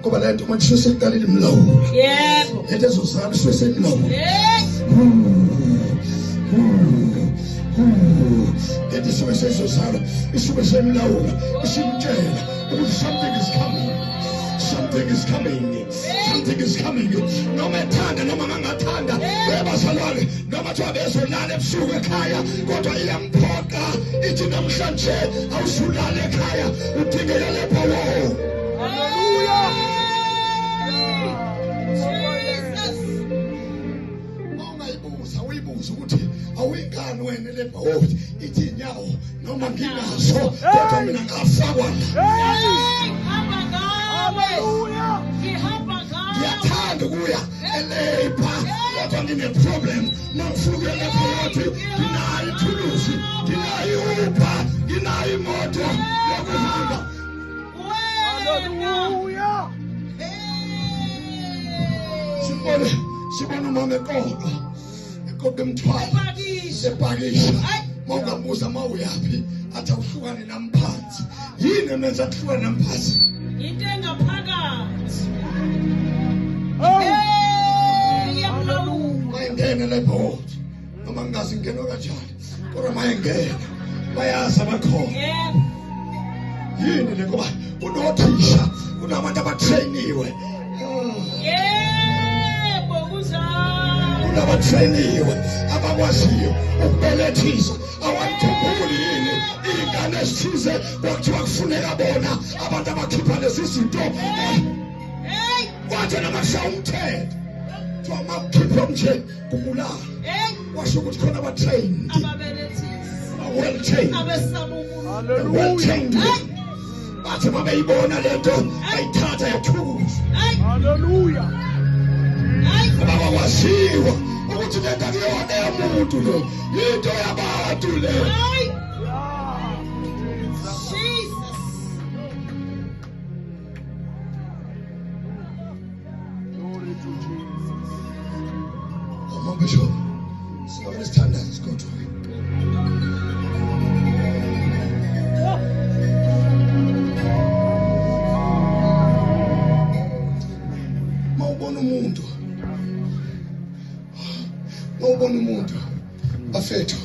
Ngoba le nto manje isuke seyiqalile imlawula. Yebo. Lento ezozala isuke seyimlawula. Hey. Lento isuke seyizozala, isuke seyimlawula, isimtshela ukuthi something is coming. Something is coming. Something is coming. Noma ethanda noma ngangathanda, webazalwane, noma kuthiwa bezolala ebusuku ekhaya, kodwa iyamphoqa ithi namhlanje awusulala ekhaya, udingeka lapha wo. Hallelujah. Jesus. Uma ungayibuza uyibuze ukuthi awuyingani wena le bhawoti, ithi inyawo noma nginazo kodwa mina ngafakwa la. Hey, hamba ngawe. Hallelujah. Ngihamba ngawe. Ngiyathanda ukuya e-labour kodwa ngine-problem mangifuna ukuya e-labour nginayo ithuluzi, nginayo i-Uber, nginayo imoto yokuhamba. Wena. Hallelujah. Hey. Sibone umama eqoqa eqoqa imithwalo Epakisha. epakisha. Hayi. Mawungambuza ma uyaphi athi awuhlukane nami phansi. Yini emenza ahlukane nami phansi? Into engaphakathi. Oh. Hey, iyamlawula. Mayingene le board noma ngingazi ngingenwa kanjani kodwa mayingena bayazi abakhona. Yebo. Yini le ngoba kunothisha, kunabantu abatrainiwe. Yebo, kunjalo. Kunabatrainiwe abakwaziyo ukubelethisa. Awayikhumbuli yini iy'ngane ezithize kwakuthiwa kufuneka bona abantu abakhipha lezi zinto. Hey. Kwathi noma kushaya umthetho kuthiwa uma kukhipha nje kubulala, Hey. kwasho ukuthi khona abatrained, Ababelethisi. well trained, Abesaba uNkulunkulu. well Hallelujah. trained. Hey. Bathi uma beyibona le nto bayithatha yathukuza. Hey. Hallelujah. Hey. Ngoba kwakwaziwa ukuthi le nto akuyona eyomuntu le, yinto yabantu le. Hey. Yeah. Jesus. Jesus. Glory to Jesus. Mama Bishop, singabele sithandaze sigoduke. Mawubona umuntu, mawubona umuntu bafethu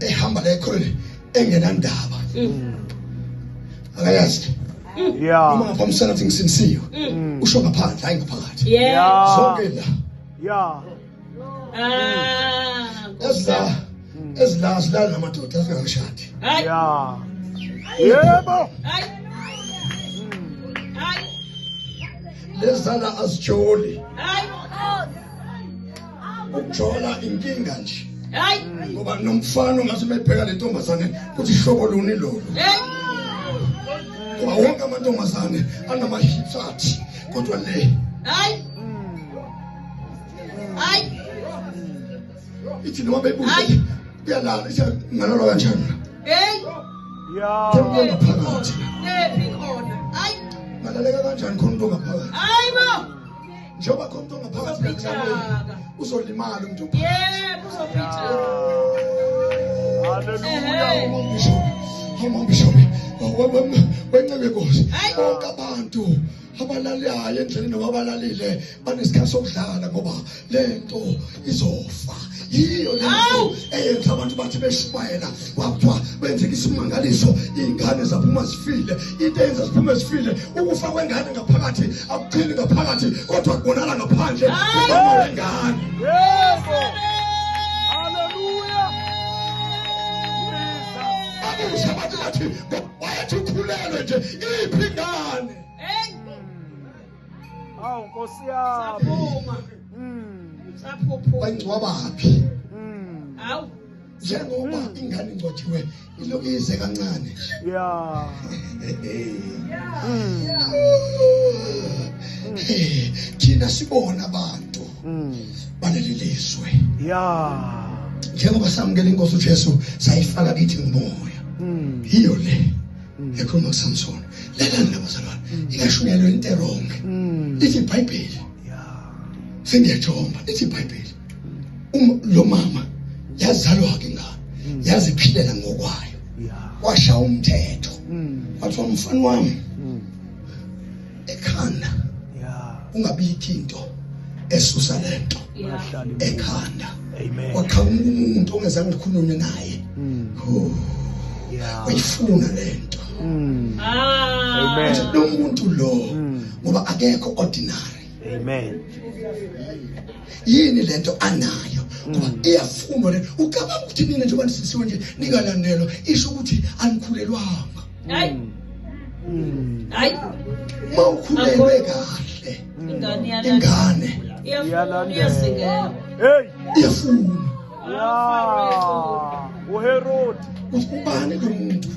ehamba la ekhoneni engenandaba, akayazi Yeah. noma ngaphamsana athi ngisinisiwe, usho ngaphandle hayi ngaphakathi. Yeah. Yeah. Zonke la Yeah. Ah. ezila zilala namadoda azingakashadi. Hayi. Yeah. Yebo. Hayi. Hayi. Lezala azijoli. Hayi. Ukujola inkinga nje. Hayi. Ngoba nomfana ungathi mebheka le ntombazane kuthi hlobo luni lolu. Hey. Ngoba wonke amantombazane anama-hips athi kodwa le Hayi. Hayi. ithi noma bebuza Hayi. kuyalala ithi ngalolwa kanjani. Hey. Yeah. Khona umuntu ongaphakathi. Lephi khona? Hayi. Ngalaleka kanjani khona umuntu ongaphakathi? Hayi bo. Njengoba khona umuntu ongaphakathi Uzophithaka. uzolimala umuntu. Yebo, uzophithaka. Hallelujah. Bishop, wencebe Nkosi. Hayi. Bonke abantu abalalayo endleleni noma abalalile banesikhathi sokudlala ngoba lento izofa. Yiyo lento Awu. eyenza abantu bathi beshumayela kwakuthiwa kwenzeka isimangaliso, iy'ngane zaphuma zifile. Into eyenza ziphume zifile ukufa kwengane ngaphakathi akugcini ngaphakathi kodwa kubonakala ngaphandle Hayi. kumama wengane. Yebo. Hallelujah. Jesus. Babuza abantu bathi wayethi ukhulelwe nje iphi ingane? Hey. Awu Nkosi yami. Saphuma. Saphuphuma. Bayingcwabaphi? Hawu. Njengoba ingane ingcwatshiwe ilokhu ize kancane. Yeah. Thina sibona abantu baleli lizwe. Yeah. Njengoba samukela inkosi uJesu sayifaka kithi ngomoya. Yiyo le ekhuluma kuSamson. Lalani labazalwane, ingashunyelwa into erong. Ithi iBhayibheli. Yeah. Sengiyajomba, ithi iBhayibheli. Uma lo mama yazalwa ke ingane, yaziphilela ngokwayo. Yeah. Kwasha umthetho. Kwathiwa mfana wami Ekhanda. Yeah. Ungabikho into esusa lento. Bahlali. Ekhanda. Amen. Kwaqhamuka umuntu ongezange ngikhulume naye. Oh, wayifuna lento. Ah. Amen. Lo muntu lo ngoba akekho ordinary. Amen. Yini lento anayo ngoba iyafunwa le ucabanga ukuthi nina njengoba nisisiwe nje ningalandelwa isho ukuthi anikhulelwanga. Hayi. Hayi. Mawukhulelwe kahle Ingane iyalandela. ingane Iyafuna iyazingela. Hey. iyafuna. Yeah. uHerod. Ukuthi ubani lo muntu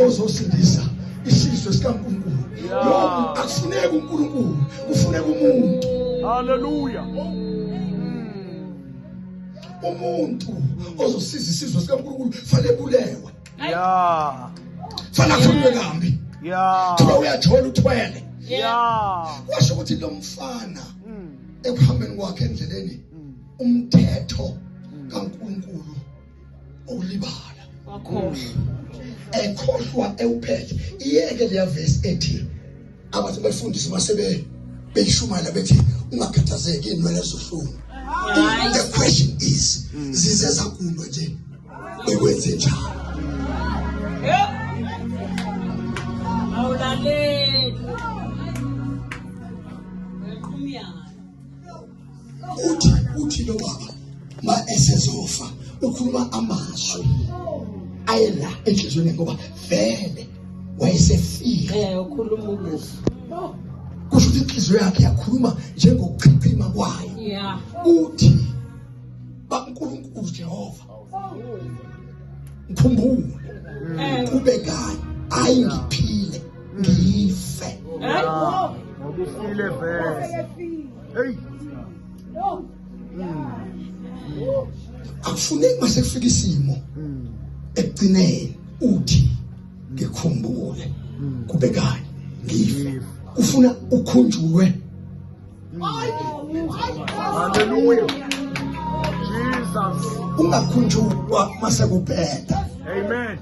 ozosindisa isizwe sikaNkulunkulu? Yeah. Lo akufuneki uNkulunkulu, kufuneka umuntu. Hallelujah. Umuntu ozosiza isizwe sikaNkulunkulu fanele bulewe, Yeah. fanele akhulunywe kambi. Yeah. Kuthiwa uyajola uthwele. Yeah. Kwasho ukuthi lo mfana ekuhambeni kwakhe endleleni umthetho kaNkulunkulu ulibala. Wakhohlwa. Ekhohlwa ewuphethe. Iyeke leya verse ethi abantu befundisi masebe beyishumayela bethi ungakhathazeki inwele zizohluma. Hayi. The question is zize zagundwa nje bekwenze njani? Awulaleli. Weqhumyana. Uthi lo baba ma esezofa ukhuluma amazwi ayela enhliziyweni ngoba vele wayesefile. Ukhuluma ukufa. Kusho ukuthi inhliziyo yakhe yakhuluma njengokuchichima kwayo. Yeah. Uthi baNkulunkulu Jehova ngikhumbule kube kanye ayi ngiphile ngife. Hayi. Ngokufile vele. Hey. Akufuneki mase kufika isimo ekugcineni uthi ngikhumbule kube kanye ngife. Ufuna ukhunjulwe. Hallelujah. Jesus. Ungakhunjulwa mase kubheda. Amen.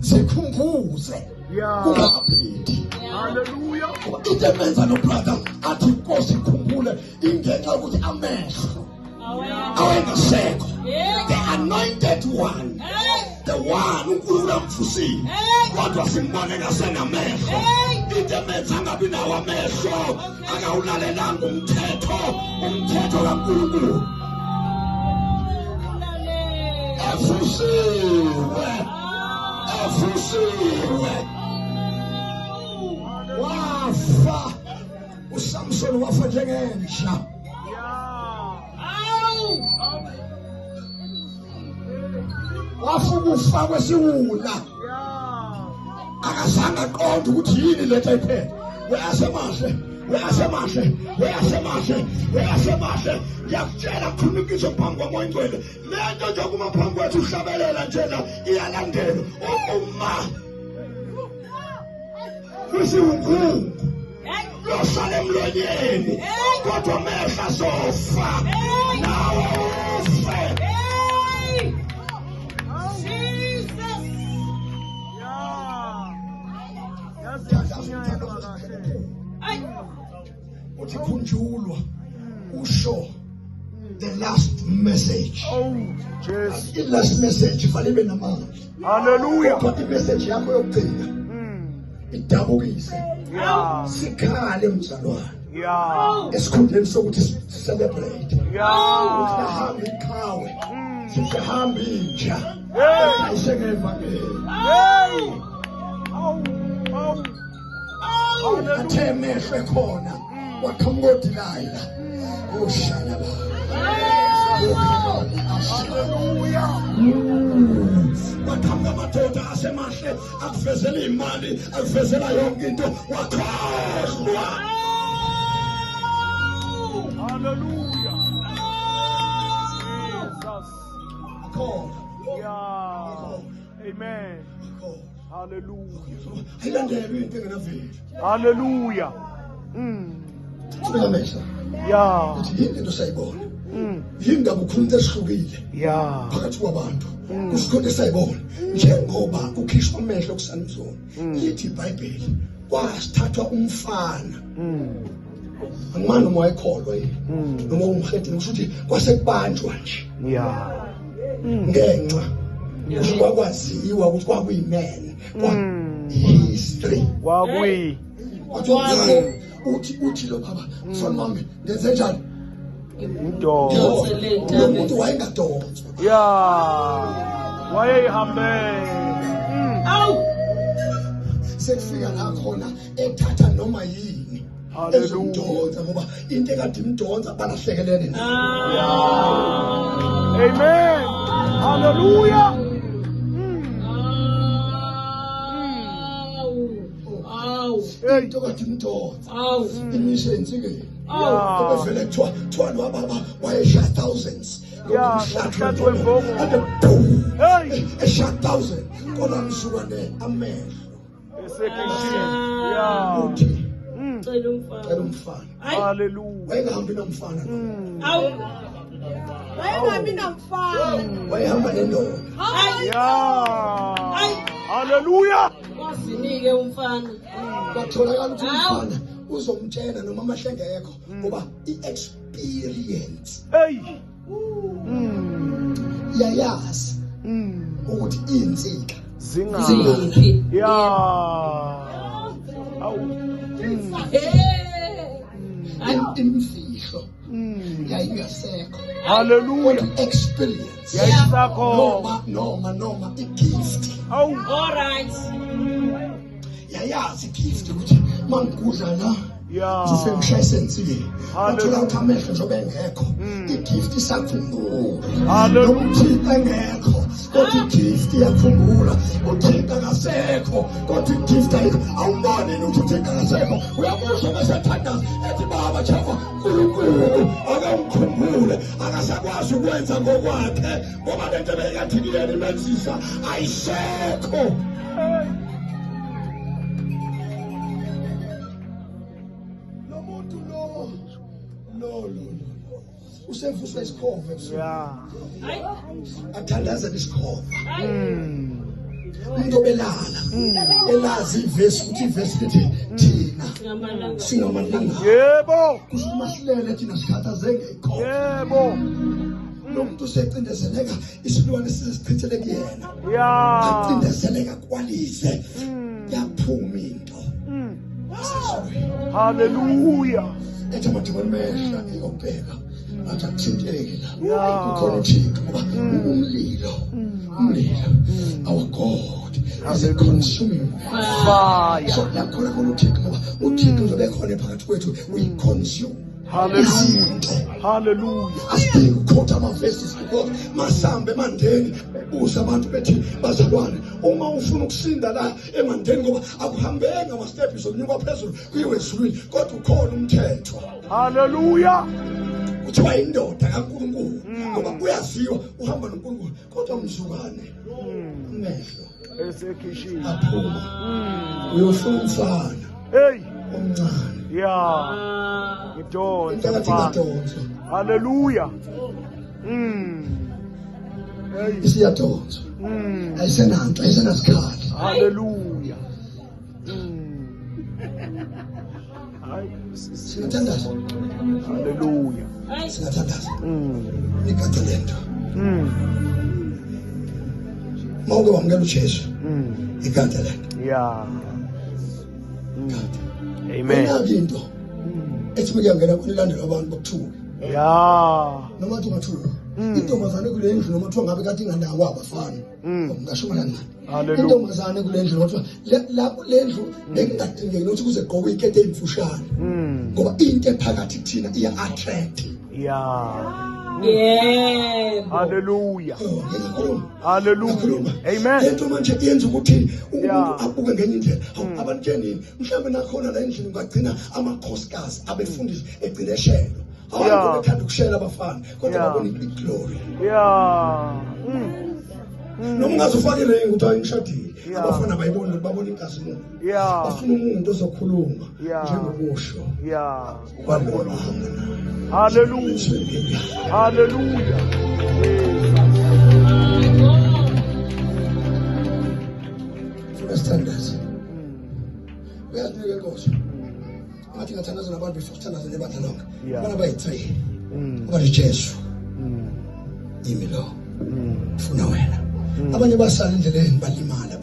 Zikhumbuze Yeah. kungaphindi. Hallelujah. Ngoba into emenza lo brother athi inkosi ikhumbule ingenxa yokuthi amehlo awayengasekho. The anointed one, the one uNkulunkulu amvusile, kodwa simbone ngasenamehlo. Into emenza angabi nawo amehlo akawulalelanga umthetho kaNkulunkulu. Evusiwe wafa uSamson, wafa njengenja. Yeah. Wafa ukufa kwesiwula. Yeah. Akazange aqonde ukuthi yini lento ayiphethe. Uyasemahle, uyasemahle, uyasemahle, uyasemahle. Ngiyakutshela khuluma iqiniso phambi kwaMoya Oyingcwele. Lento nje kuma phambi kwethu uhlabelela njena iyalandela. Uma kwisiwungungu losala emlonyeni kodwa amehlo azofa nawe ufe. Jesus. Yeah. Yazi yashunyayelwa kahle. Hayi. Uthi khunjulwa usho the last message. Oh, Jesus. I last message ifanele ibe namandla. Hallelujah. Kodwa i-message yakho yokugcina idabukise. Yeah. Sikhale mzalwane. Yeah. Esikhundleni sokuthi celebrate. Yeah. Sihamba iqhawe. Sihamba inja. Hey. Ayisengevangeli. Hey. Awu, awu. Athe emehlo ekhona waqhamuka uDelilah. Ushana ba. Hallelujah. Waqhamuka amadoda asemahle akuvezela imali, akuvezela yonke into, wakhohlwa. Hallelujah. Jesus. Akhohlwa. Yeah. Amen. Akhohlwa. Hallelujah. Ayilandelwe into engenaveli. Hallelujah. Fika amehlo. Yeah. Uthi yini into sayibona? Yindaba ukhuluma into esihlukile Yeah. phakathi kwabantu. Kusikhonto esayibona njengoba kukhishwa amehlo kuSamson, lithi iBhayibheli kwasithathwa umfana. Angimani noma wayekholwa yini noma umhedeni, kusho ukuthi kwase kubanjwa nje ngenxa kusho kwakwaziwa ukuthi kwakuyimene kwa history. Kwakuyi. Kwathiwa uthi lo baba, mfana wami, ngenze njani? Indoda. Lo muntu wayengadonswa. Yeah. Wayeyihambele. Awu. Sekufika la khona ethatha noma yini Hallelujah. ezomdonsa, ngoba into ekade imdonsa balahlekelene nayo. Amen. Hallelujah. Awu. Awu. Hey. Into ekade imdonsa Awu. imishe ensikeni. Awu. Ebevele kuthiwa lo baba wayeshaya thousands. Yeah, ngomhlathi wembongolo. Ade boom. Hey. Eshaya thousand, kodwa mzukwane amehlo Esekishini. Yeah. uthi Cela umfana. cela umfana. Hayi. Hallelujah. Wayengahambi nomfana lo. Awu. Wayengabi namfana. Wayehamba nendoda. Hayi. Yeah. Hayi. Hallelujah. Wazinike umfana. Kwatholakala ukuthi Hawu. umfana uzomtshela noma amahle engekho, ngoba i-experience Hey. iyayazi ukuthi iy'nsika Zinga. Ziphi? Yeah. Awu. Hey. Imfihlo yayingasekho, Hallelujah. kodwa i-experience Yayisakho. noma i-gift Awu. All right. yayazi i-gift ukuthi mangikudla la Yeah. ngifike ngishayise ensikeni. Hallelujah. Wathola ukuthi amehlo njengoba engekho, i-gift isakhumbula. Hallelujah. Noma uThixo engekho, kodwa i-gift iyakhumbula. UThixo akasekho, kodwa i-gift ayikho. Awumboni yini ukuthi uThixo akasekho? Uyamuzwa masethandaza ethi, baba Jehova Nkulunkulu, akangikhumbule. Akasakwazi ukwenza ngokwakhe ngoba lento ebeyikathi kuyena imenzisa ayisekho. Lo muntu lo lo lo lo usevuswa isikhova ebusuku. Yeah. Hayi. Athandazela isikhova. Hayi. Umuntu obelala elazi ivesi ukuthi ivesi lithi thina Singamalanga. singamalanga. Yebo. Kusho ukuthi masilele thina sikhathazeke ikhova. Yebo. Lo muntu usecindezeleka, isilwane size sichithele kuyena. Yeah. Acindezeleka kwalize, yaphuma into yasezulwini. Hallelujah. Ethi amadimoni mehla eyobheka, athi akuthinteki la. Yeah. Kukhona uThixo, ngoba umlilo, our God is a consuming Fire. So lakhona khona uThixo, ngoba uThixo uzobe khona phakathi kwethu, we consume Hallelujah. izinto. Hallelujah. Asidingi ukukhotha ama-verses because masambe emandeni bebuza abantu bethi, bazalwane, uma ufuna ukusinda la emandeni, ngoba akuhambeki ngama-steps okunyuka phezulu kuyiwe ezulwini, kodwa ukhona umthetho. Hallelujah. Kuthiwa indoda kaNkulunkulu ngoba uyaziwa uhamba noNkulunkulu, kodwa mzukwane amehlo Esekishini. aphuma, uyofuna umfana Hey. omncane. Yeah. Ah. Ngidonsa. Into akathi mfana. ingadonswa. Hallelujah. Hey. Isiyadonswa, ayisenanto, ayisenasikhathi. Hallelujah. Hayi. Singathandaza. Hallelujah. Hayi. Singathandaza, nigade lento. Mawuke wamukela uJesu, igade lento. Yeah. Gade. Amen. Unaki into ethi mekuyangena kunilandela abantu bokuthuka. Yeah. Noma athi ungathuka intombazane kule ndlu, noma kuthiwa ngabe kade inganawo abafana, ngasho kancane. Hallelujah. Intombazane kule ndlu, noma kuthiwa la kule ndlu bekungadingeki nokuthi kuze gqokwe ikete eyimfushane, ngoba into ephakathi kuthina iya-attract. Yeah. Yebo. Hallelujah. Oh, ngiyakhuluma. Hallelujah. Ngiyakhuluma. Amen. Lento manje yenza ukuthi umuntu abuke ngenye indlela. Hawu, abantu nini mhlawumbe nakhona la endlini ungagcina amakhosikazi abefundisi egcine eshelwa. Abantu bethanda ukushela abafana, kodwa babona i-glory. Yeah. Noma ungaze ufake iringi ukuthi ayingishadile. Abafana bayibona babona inkazimulo. Bafuna umuntu ozokhuluma njengokusho. Kwalona. Hallelujah. Hallelujah. Sithandaze. Uyazinika inkosi. Ngathi ngathandaza nabantu before sithandaze nebandla lonke. Abana bayi-3. Abathi Jesu. Yimi lo. Ufuna wena. Abanye basala endleleni balimala.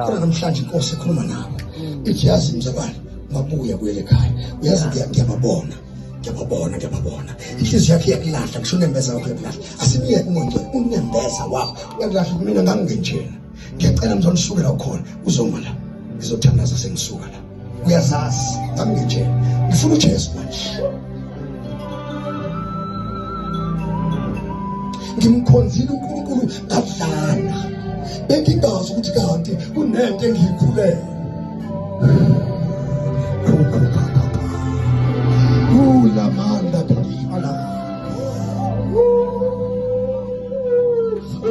Kodwa namhlanje inkosi ekhuluma nabo. Ithi yazi mzalwane, ungabuya kuyele ekhaya. Uyazi ngiyababona. Ngiyababona. Inhliziyo yakhe iyakulahla, ngisho unembeza wakho uyakulahla. Asimiyeke uMoya unembeza wakho uyakulahla. Mina ngangingenjena. Ngiyacela mzalwane usuke la ukhona uzoma la. Ngizothandaza sengisuka la. Uyazazi ngangingenjena. Ngifuna uJesu manje. Ngimkhonzile uNkulunkulu ngadlala. Bengingazi ukuthi kanti kunento engiyikhulele. Ulamanda phila.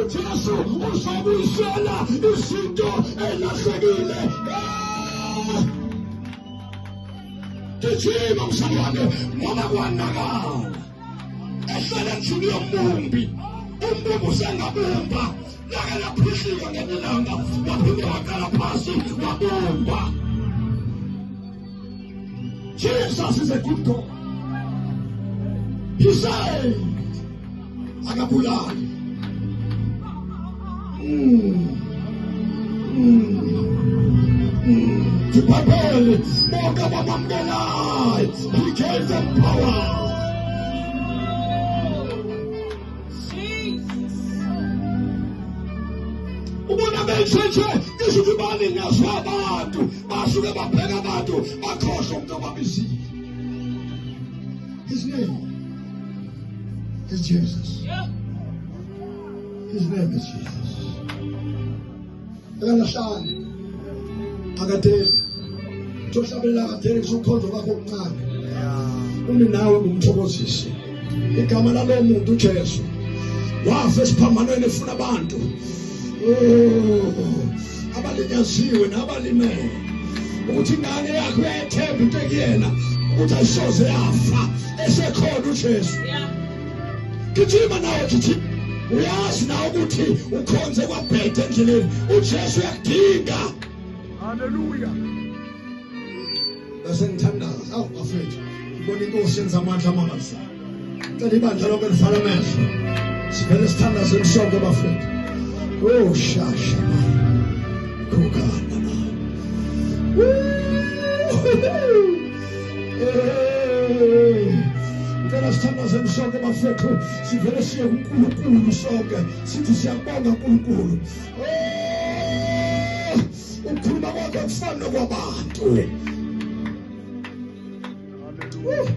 uJesu uzobuyisela izinto elahlekile. Gijima mzalwane ngoba kwanakala. Ehlele endlini yombumbi. Umbumbi usengabumba. Lake laphihlika ngenye ilanga waphinde waqala phasi wabumba. Jesus is a good God. He said, akabulali. IBhayibheli bonke abamamukelayo, he gave them power. Ubona beyitshentshe ngisho ukuthi balinyazwa abantu, basuke babheka abantu, bakhohlwa umuntu obabizile. His name is Jesus. His name is Jesus. Akalahlali. Akadeli. Uzohlabelela akadeli kusukhonzo kwakho okuncane. Umi nawe ngumthokozisi. Igama lalowo muntu uJesu. Wafa esiphambanweni efuna abantu. Abalinyaziwe nabalimele. Ukuthi ingane yakho uyayethemba into ekuyena ukuthi ayisoze yafa esekhona uJesu. Gijima nawe gijima. Uyazi nawe ukuthi ukhonze kwabhede endleleni. uJesu uyakudinga. Hallelujah. Bese ngithandaza. Awu bafethu, ngibona inkosi yenza amandla amangalisayo. Cela ibandla lonke livala amehlo. Sivele sithandaze sonke bafethu. Oh shasha. Kukana. Ngicela sithandaze sonke bafethu. Sivele siye kuNkulunkulu sonke. Sithi siyabonga uNkulunkulu. Ukukhuluma kwakhe akufani nokwabantu. Hallelujah.